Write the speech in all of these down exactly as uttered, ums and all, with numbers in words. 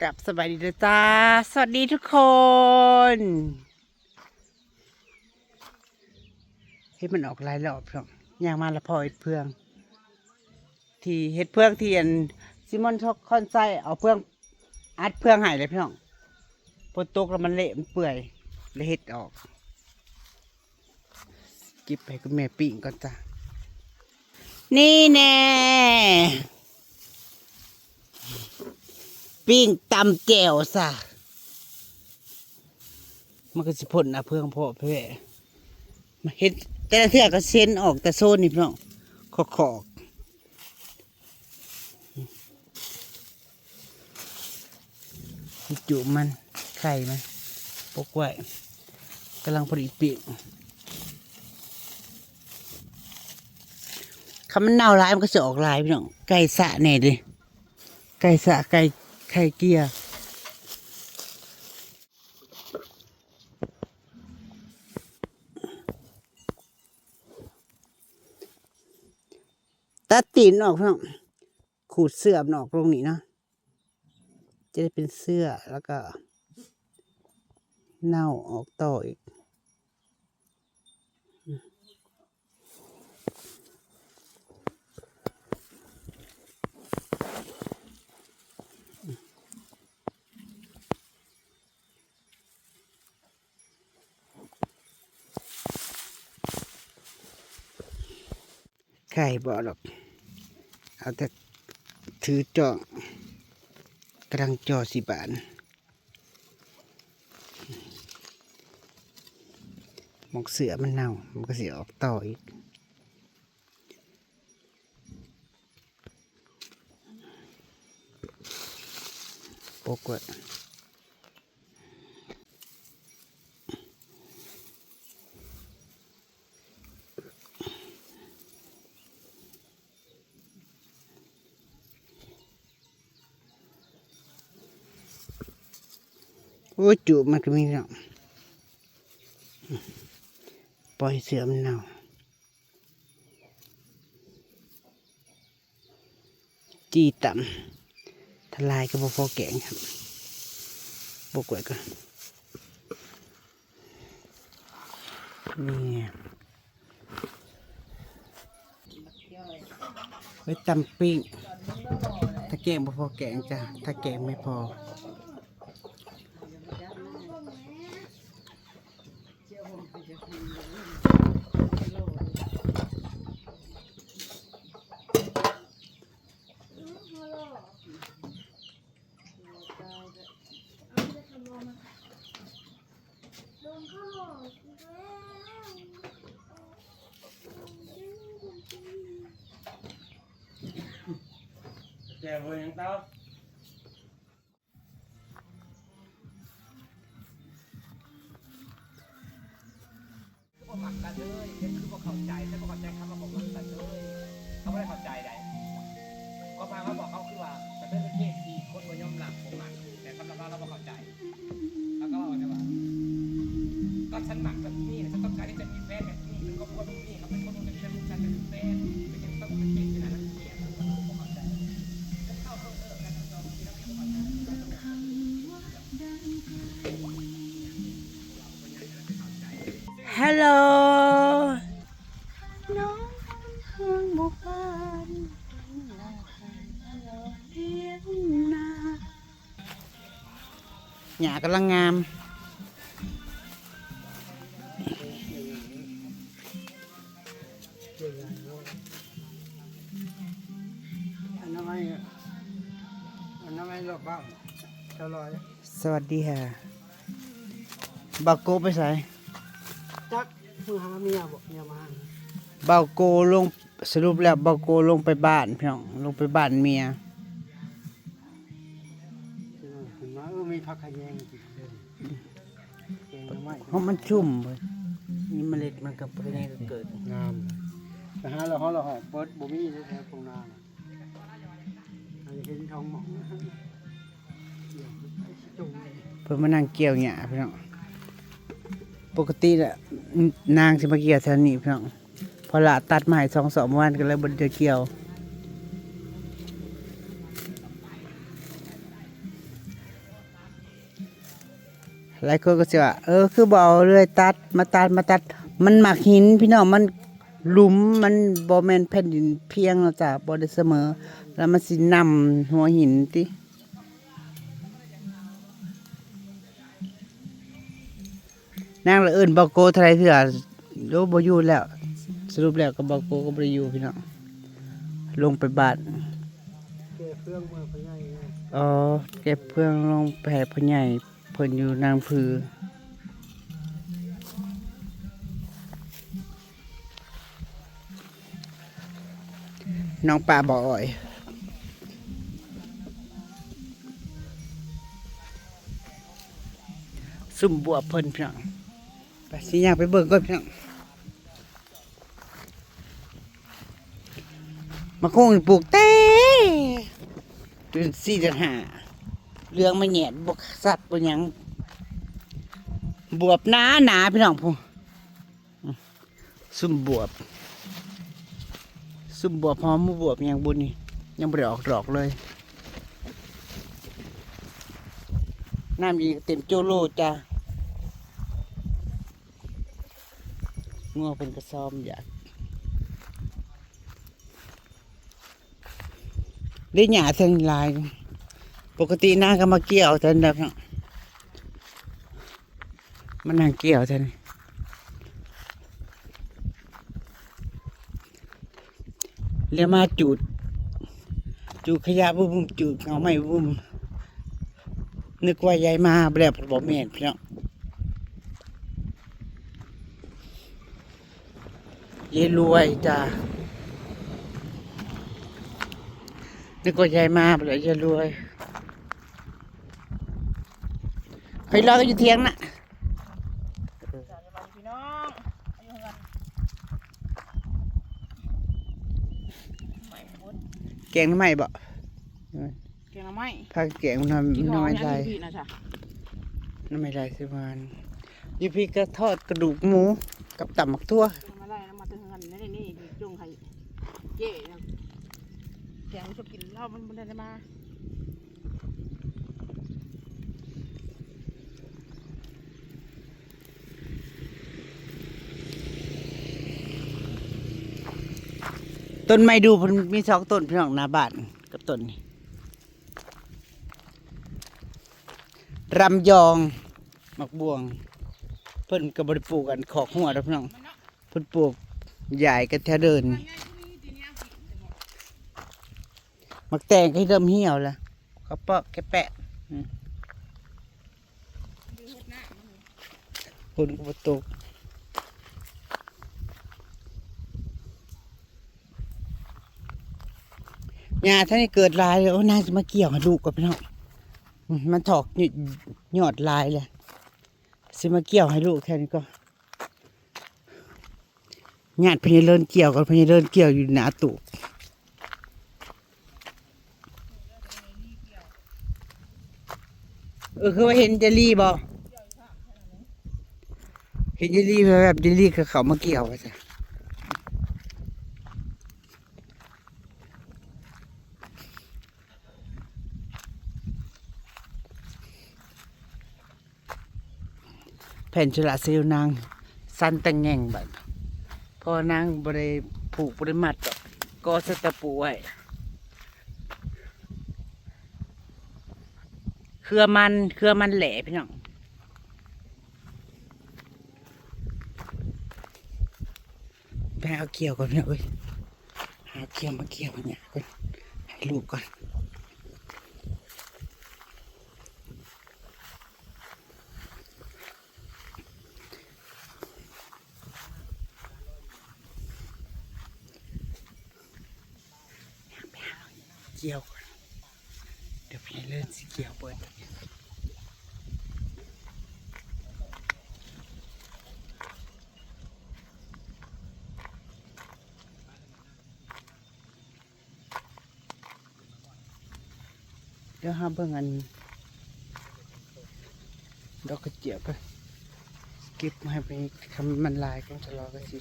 กลับสบายดีเด้อจ้า สวัสดีทุกคนเฮ็ดมันออกหลายรอบพี่น้อง ย่างมาละพอเฮ็ดเฟือง ที่เฮ็ดเฟืองที่อันซิมอนคอนไซเอาเฟืองอัดเฟืองให้เลยพี่น้อง ฝนตกแล้วมันเละมันเปื่อยเลยเฮ็ดออก เก็บไปคุณแม่ปิ้งก่อนจ้ะ นี่แน่ ปิ้งตำแจ่วซะ มันก็สิพ่นนะเพื่องเพาะแพร่มาเฮ็ดแต่ละเทื่อก็เซ็นออกแต่โซนนี่พี่น้อง ขอกขอก จุมัน ไข่มัน ปกไว้ กำลังพอดีปิ้ง คันมันเน่าหลายมันก็สิออกหลายพี่น้อง ไก่สะแน่เด้ ไก่สะ ไก่ ไข่เกีย ตัดตีนออกพี่น้อง ขูดเสื้อมันออกลงนี่เนาะ จะได้เป็นเสื้อ แล้วก็ เน่าออกต่ออีก ไข่บ่ดอก เอาแต่ถือจ่อ กำลังจ่อสิบาน หมองเสื้อมันเน่า มันก็สิออกต่ออีก ปกไว้ โอ้ย จุมันก็มีเนาะ ปล่อยเสื้อมันเน่า จี้ตำ ทลายก็บ่พอแกงครับ บกไว้ก่อน นี่ ไว้ตำปิ้ง ถ้าแกงบ่พอแกงจ้ะ ถ้าแกงไม่พอ แจ่วเบอร์หยังเต้า คือบ่มักกันเลย คือบ่เข้าใจ แต่บ่เข้าใจคำว่าบ่มักกันเลย เขาบ่ได้เข้าใจใด ก็พามาบอกเขาคือว่า มันเป็นประเทศที่คนบ่ยอมรับบ่มัก แต่สำหรับเรา เราบ่เข้าใจ แล้วก็ว่าแต่ว่า ก็ฉันมักแบบนี้ ฉันต้องการที่จะมีแฟนแบบนี้ เป็นครอบครัวแบบนี้ เขาเป็นคนแบบนี้ ฉันเป็นแฟน เป็นยังต้องเป็นเกย์ขนาดนั้น เกลียด แล้วก็บ่เข้าใจ จะเข้าเออเออกัน ฮัลโหล น้องเมืองบุกบ้าน หญ้ากำลังงาม อนามัย อนามัยรอบบ้าน เจ้าลอย สวัสดีค่ะ บ่าวโกไปไส จัก มือหาเมียบ่ เมียมาหา บ่าวโกลง สรุปแล้วบ่าวโกลงไปบ้านพี่น้อง ลงไปบ้านเมีย เออ เห็นว่า เออ มีผักขะแยงกินเด้อ แกงหน่อไม้ เพราะมันชุ่มเว้ย นี่เมล็ดมันกับพวกนี้ก็เกิด งาม ไปหาเรา เฮาเราหอบเบิด บ่มีเลยแถวตรงนาน่ะ อันนี้เห็นท้องหมอง เพิ่นมานั่งเกี่ยวหญ้าพี่น้อง ปกติน่ะ นางสิมาเกี่ยวแถวนี้พี่น้อง เพราะละตัดมาให้สองสามวันก็เลยบ่ได้เกี่ยว หลายคนก็สิว่า เออ คือบ่เอาเลื่อยตัด มาตัด มาตัด มันมักหินพี่น้อง มันหลุม มันบ่แม่นแผ่นดินเพียงเนาะจ้ะ บ่ได้เสมอ แล้วมันสินำหัวหินติ นางละเอิ้นบ่าวโกเท่าใดเทื่อ โอ้ บ่อยู่แล้ว สรุปแล้วก็บ่าวโกก็บ่ได้อยู่พี่น้อง ลงไปบ้าน แก่เฟืองเมืองพะไยไง อ๋อ แก่เฟืองลงไปให้พ่อใหญ่ เพิ่นอยู่นางผือ น้องปลาบ่ออย ซุ่มบวบเพิ่นพี่น้อง ไปสิย่างไปเบิ่งก่อนพี่น้อง มะม่วงปลูกแต่ เดือนสี่เดือนห้า เหลืองมาแหยด บ่สัดบ่หยัง บวบหนาหนาพี่น้องพุ้น ซุ่มบวบ ซุ่มบวบหอมบวบหยังบุญนี่ ยังบ่ได้ออกดอกเลย น้ำอีกเต็มโจโลจ้า งัวเพิ่นก็ซ้อมอยาก ได้หญ้าเทิงหลาย ปกตินางก็มาเกี่ยวเทิงเด้อ มานั่งเกี่ยวเทิง แล้วมาจูด จูดขยะบุ้ม จูดเอาไม้บุ้ม นึกว่ายายมา บ่แล้ว บ่แม่นพี่น้อง ยายรวยจ้า นึกว่ายายมา บ่แล้ว ยายรวย ใครรอก็อยู่เถียงน่ะ พี่น้อง อยู่เฮือน ใหม่หมด แกงหน่อไม้บ่ แกงหน่อไม้ ผักแกงหน่อ กินหอม หน่อไม้ ยัง ลาย อยู่พี่นะจ๊ะ หน่อไม้ลายสิหวาน อยู่พี่ก็ทอดกระดูกหมูกับตำบักถั่ว มาไล่แล้วมาเติมเงินนี่ นี่ นี่ จงให้เจ๊นะ แกงชอบกินเหล้า มันบ่ได้มา ต้นไม้ดูเพิ่นมีสองต้นพี่น้องหน้าบ้านกับต้นนี้ รำยอง หมากบวง เพิ่นก็บ่ได้ปลูกอันคอกงัวดอกพี่น้อง เพิ่นปลูกยายก็แถวเดิน หมากแตงก็เริ่มเหี่ยวแล้ว เขาเปาะแกะแปะ อืม ฝนก็บ่ตก หญ้าท่านนี่เกิดหลายเลย โอ้ นางสิมาเกี่ยวให้ลูกก่อนพี่น้อง อืม มันถอกยอดหลายเลย สิมาเกี่ยวให้ลูกแค่นี้ก็ ญาติพญาเลินเกี่ยวกับพญาเลินเกี่ยวอยู่หน้าตู้ เออ คือว่าเห็นเจลีบ่ เห็นเจลีแบบเจลีกับเขามาเกี่ยวว่าซะ แผ่นโซลาร์เซลล์นางสั่นแต่แง่งบัด เพราะว่านางบ่ได้ผูกบ่ได้มัดดอก ก็ใส่ตะปูไว้ เครือมัน เครือมันแหล่พี่น้อง ไปเอาเกี่ยวก่อนพี่น้องเอ้ย หาเกี่ยวมาเกี่ยวเนี่ยก่อน ให้ลูกก่อน เกี่ยวก่อน เดี๋ยวพี่เลิศสิเกี่ยวเบิด เดี๋ยวหาเบิ่งอัน ดอกกระเจียวไป เก็บมาให้ไป คันมันหลายก็จะรอก็สิ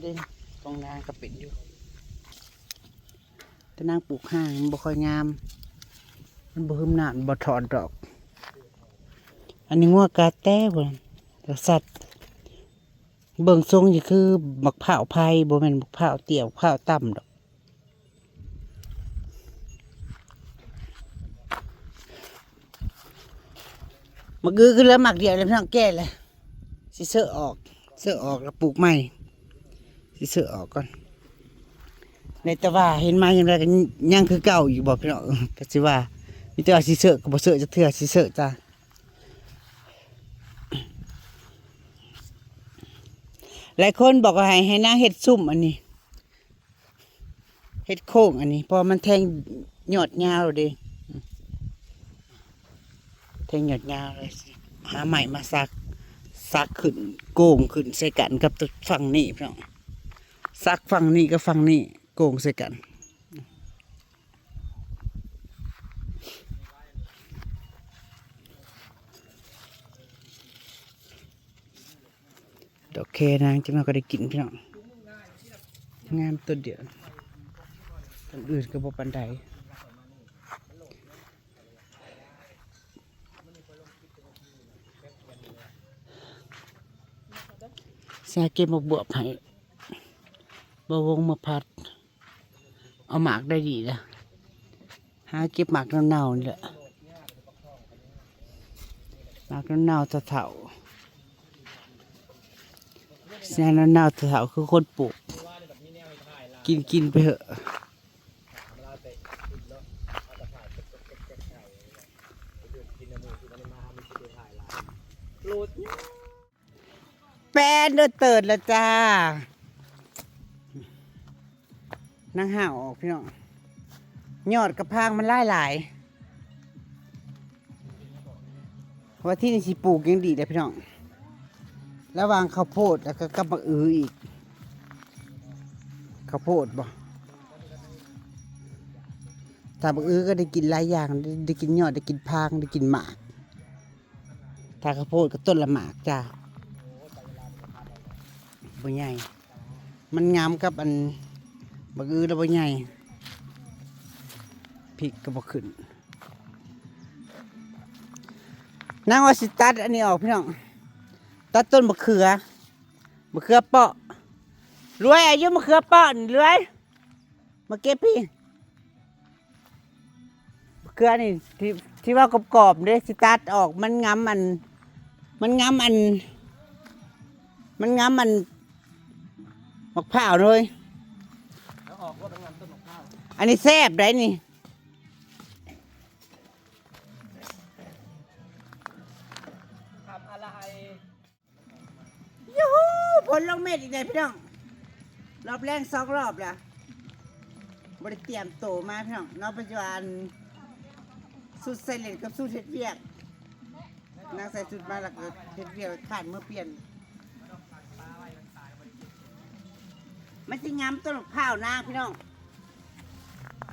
เด่นของนางก็เป็นอยู่ แต่นางปลูกห่างมันบ่ค่อยงาม มันบ่หืมน้ำบ่ถอนดอก อันนี้งัวกาแต้บ่ แต่สัตว์ เบิ่งทรงนี่คือบักพร้าวไผ่ บ่แม่นบักพร้าวเตี้ย บักพร้าวต่ำดอก หมากอื้อคือเหลือหมากเดียวเลยพี่น้อง แก่เลย สิเซาะออก เซาะออกแล้วปลูกใหม่ สิเซาะออกก่อน ในแต่ว่าเห็นมาอย่างไรก็ยังคือเก่าอยู่บ่พี่น้อง ก็สิว่า มีแต่ว่าสิเซาะก็บ่เซาะจักเทื่อ สิเซาะจ้า หลายคนบอกว่าให้ ให้นางเฮ็ดซุมอันนี้ เฮ็ดโค้งอันนี้ เพราะมันแทงยอดยาวเด้ แทงยอดยาวเลย หาไม้มาสัก สักขึ้น โค้งขึ้นใส่กันกับฝั่งนี้พี่น้อง สักฝั่งนี้กับฝั่งนี้ โค้งใส่กัน ดอกแคนางจังหน่อยก็ได้กินพี่น้อง งามต้นเดียว ต้นอื่นก็บ่ปานใด สิหาเก็บหมากบวบให้บ่าววงมาผัด เอาหมากได้ดีนะ หาเก็บหมากเน่าๆนี่แหละ หมากเน่าๆเฒ่าๆ แซ่เน่าๆเฒ่าๆ คือคนปลูก กินกินไปเถอะ แป้นเดินเติร์ดแล้วจ้า นางห่าวออกพี่น้อง ยอดกะพร้างมันหลายหลาย ว่าที่นี่สิปลูกหยังดีเด้อพี่น้อง ระหว่างข้าวโพดแล้วก็กับหมากอื้ออีก ข้าวโพดบ่ ถ้าหมากอื้อก็ได้กินหลายอย่าง ได้ ได้กินยอด ได้กินพร้าง ได้กินหมาก ถ้าข้าวโพดก็ต้นละหมากจ้า บ่ใหญ่ มันงามกับอันหมากอื้อแล้วบ่ใหญ่ พริกก็บ่ขึ้น นางว่าสิตัดอันนี้ออกพี่น้อง ตัดต้นมะเขือ มะเขือเปาะ รวย อายุมะเขือเปาะนี่ รวย มาเก็บพี่ มะเขือนี่ ที่ ที่ว่ากรอบๆเด้ สิตัดออก มันงามอัน มันงามอัน มันงามอัน หมากพร้าวเลย แล้วออกว่าเป็นงานต้นหมากพร้าว อันนี้แซ่บได้นี่ ทำอะไร ยูฮู ฝนลงเม็ดอีกแล้วพี่น้อง รอบแรกสองรอบแล้ว บ่ได้เตรียมตัวมาพี่น้อง เนาะ ปัจจุบัน สุดใส่เล่นกับสุดเฮ็ดเวียก นางใส่สุดมาแล้วก็เฮ็ดเวียก ข้านเมือเปลี่ยน มันสิงามต้นมะพร้าวนางพี่น้อง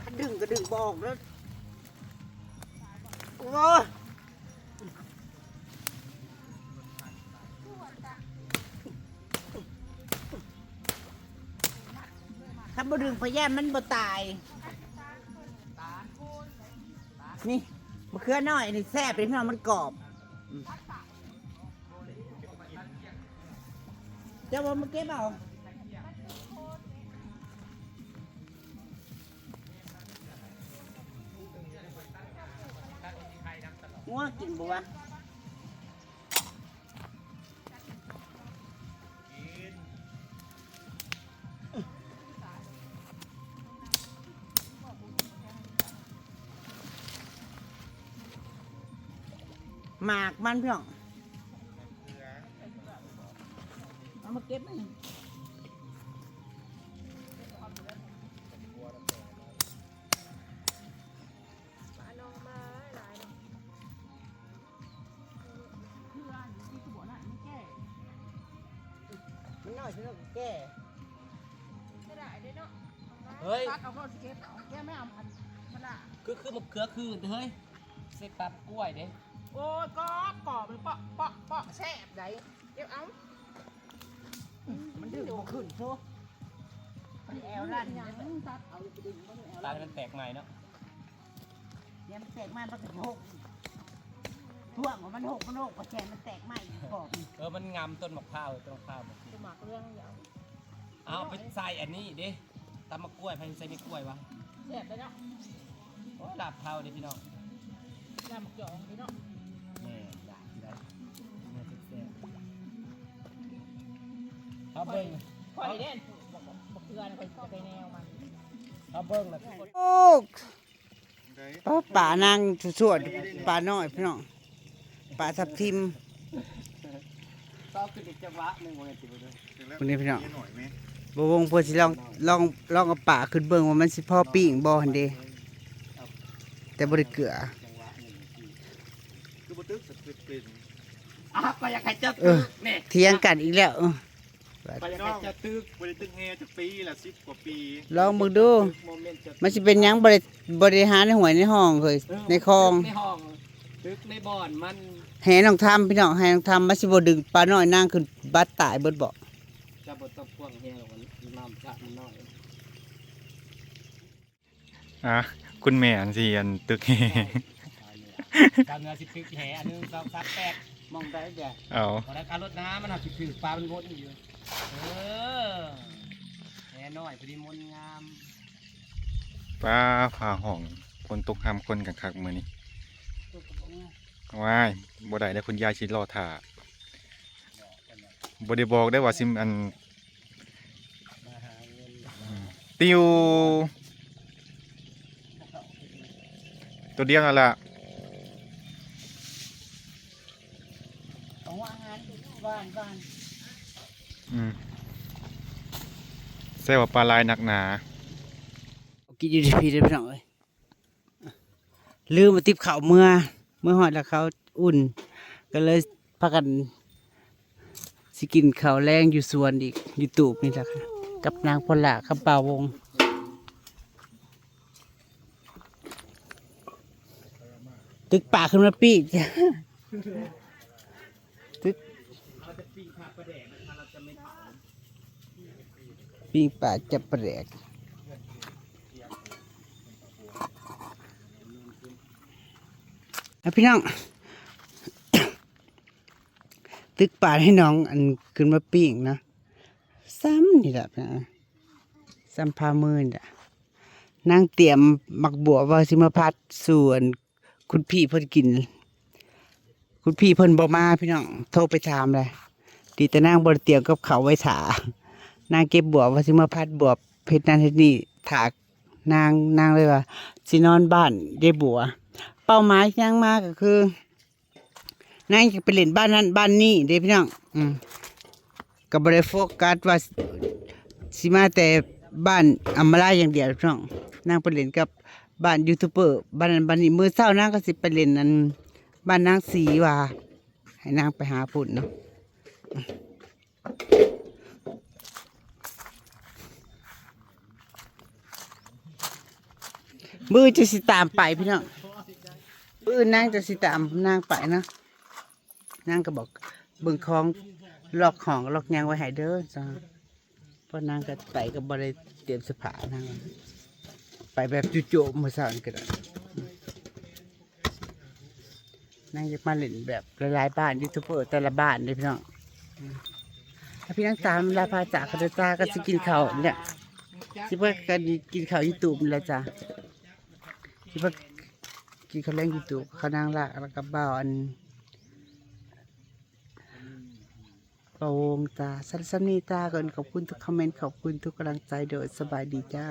คันดึงก็ดึงบ่ออกแล้ว โอ้ย ถ้าบ่ดึงพะยานมันบ่ตาย นี่ มะเขือน้อยนี่แซ่บเลยพี่น้อง มันกรอบ อืม เจ้าว่ามาเก็บเอา งัวกินบ่วะ หมากมันพี่น้อง เอามาเก็บมานี่ ปลาน้องมาหลายเนาะ เพื่อนที่ขบวนน่ะมันแก่ มันน้อยสิลูกแก่ ไม่ได้เด้เนาะ เฮ้ย ตัดเอาโลดสิเก็บเอา แกไม่เอาอันธรรมดา คือ คือมะเขือคือเฮ้ย ใส่ปาบกล้วยเด้ โอ้ย กรอบกรอบเลย เปาะเปาะเปาะ แซ่บได๋ เก็บเอา มันดึงบ่ขึ้นโซ่ มันแอวลั่น ยังตัดเอาอยู่ไปดึงมันแอว ตา ลั่น ให้มันแตกใหม่เนาะ เนี่ยมันแตกมา มันก็สิหก ร่วงมันหกมันหกกระแสมันแตกใหม่อีกบอก เออ มันงามต้นมะพร้าว ต้นมะพร้าวมัน คือหมากเรื่องอย่าง เอาไปใส่อันนี้ดิ ตำมะกล้วย ใครใส่ไม่กล้วยวะ แซ่บเลยเนาะ โอ้ย ลาบเผาเด้พี่น้อง ลาบหมากจองพี่น้อง แม่ ลาบได้ แม่แซ่บๆ เอาเบิ่ง ข่อยเด่นบอกเพื่อนข่อยไปแนวมัน เอาเบิ่งแล้ว โอ้ ปลา ปลานางสวดๆ ปลาน้อยพี่น้อง ปลาทับทิม ซ้อมขึ้นอีกจังหวะหนึ่งวันนี้สิบ่เด้อ คนนี้พี่น้อง หน่อยไหม บ่วงเพิ่นสิลอง ลอง ลองเอาปลาขึ้นเบิ่งว่ามันสิพอปิ้งบ่หั่นเด้ แต่บ่ได้เกลือ จังหวะหนึ่งสิ คือบ่ตึกสะตึกเป็น อ่ะก็อยากให้เจ้า เออ ตึกนี่ เถียงกันอีกแล้ว เออ ไปยังไงจะตึก บ่ได้ตึกแฮจักปีละ สิบกว่าปี ลองเบิ่งดู ตึกโมเมนต์จะ มันสิเป็นหยัง บ่ได้ บ่ได้หาในห้วยในห้องเฮ้ย เออ ในคลอง ในห้อง ตึกในบ่อนมัน แหน้องทำพี่น้อง แหน้องทำ มันสิบ่ดึงปลาน้อยนางขึ้นบัดตายเบิดบ่ จะบ่ต้องพ่วงแฮหรอก มันน้ำสระมันน้อย อ่ะ คุณแม่อันสิอันตึกแฮ ตายเลยอะ ตามเนื้อสิบปีแหอันหนึ่งสองสามแปด มองได้เด้อ เอา พอได้การลดน้ำมันเอาสิบปีปลามันวนอยู่ เออ แหน้อยพอดีมนงาม ปลาผ่าห้อง คนตกห้ามคนกันคักมื้อนี้ ว้าย บ่ได้เด้อ คุณยายสิรอท่า บ่ได้บอกได้ว่าสิอัน มาหาเงิน ติว ตัวเดียวนั่นล่ะ ของอาหารบ้านบ้าน อืม แซ่บว่าปลาลายนักหนา กินอยู่ที่พีเด้อพี่น้องเอ้ย ลืมมาติบข้าวเมื่อ เมื่อฮอดแล้วเขาอุ่น ก็เลยพากัน สิกินข้าวแลงอยู่สวนอีก อยู่ตูบนี่แหละค่ะ กับนางพลากับบ่าววง ตึกปลาขึ้นมาปิ้ง ตึก ปิ้งปลาจับปลาแดก อ่ะพี่น้อง ตึกปลาให้น้องอันขึ้นมาปิ้งนะ ซ้ำนี่แหละพี่น้อง ซ้ำพามือนี่แหละ นางเตรียมหมากบัวว่าสิมาผัดสู่อันคุณพี่เพิ่นกิน คุณพี่เพิ่นบ่มาพี่น้อง โทรไปถามเลย ดีแต่นางบ่ได้เตรียมกับข้าวไว้ถ่า นางเก็บบัวว่าสิมาผัดบัวเฮ็ดนั่นเฮ็ดนี่ถ่านาง นางเลยว่าสินอนบ้านยายบัว เป้าหมายที่นางมาก็คือ นางจะไปเล่นบ้านนั้นบ้านนี้เด้พี่น้อง อืม ก็บ่ได้โฟกัสว่าสิมาแต่บ้านอำมาลาอย่างเดียวพี่น้อง นางไปเล่นกับบ้านยูทูบเบอร์ บ้านนั้นบ้านนี้ มื้อเช้านางก็สิไปเล่นอันบ้านนางสีว่า ให้นางไปหาพุ้นเนาะ มื้อจะสิตามไปพี่น้อง มื้อนางจะสิตามนางไปเนาะ นางก็บอกเบิ่งของล็อกห้องล็อกหยังไว้ให้เด้อจ้า เพราะนางก็ไปก็บ่ได้เตรียมเสื้อผ้านาง ไปแบบจู่โจมมื้อเช้านี่ก็ได้ นางอยากมาเล่นแบบหลายๆบ้านยูทูบเบอร์แต่ละบ้านเลยพี่น้อง ถ้าพี่น้องตามลาพาจากเขาเด้อจ้า ก็สิกินข้าวเนี่ย สิว่ากันกินข้าวยูทูบนี่แหละจ้า สิว่ากินข้าวแลงยูทูบ ข้าวนางละแล้วก็บ่าวอัน บ่าววงจ้า สั้นๆนี่จ้า ก็ขอบคุณทุกคอมเมนต์ ขอบคุณทุกกำลังใจ โดยสบายดีจ้า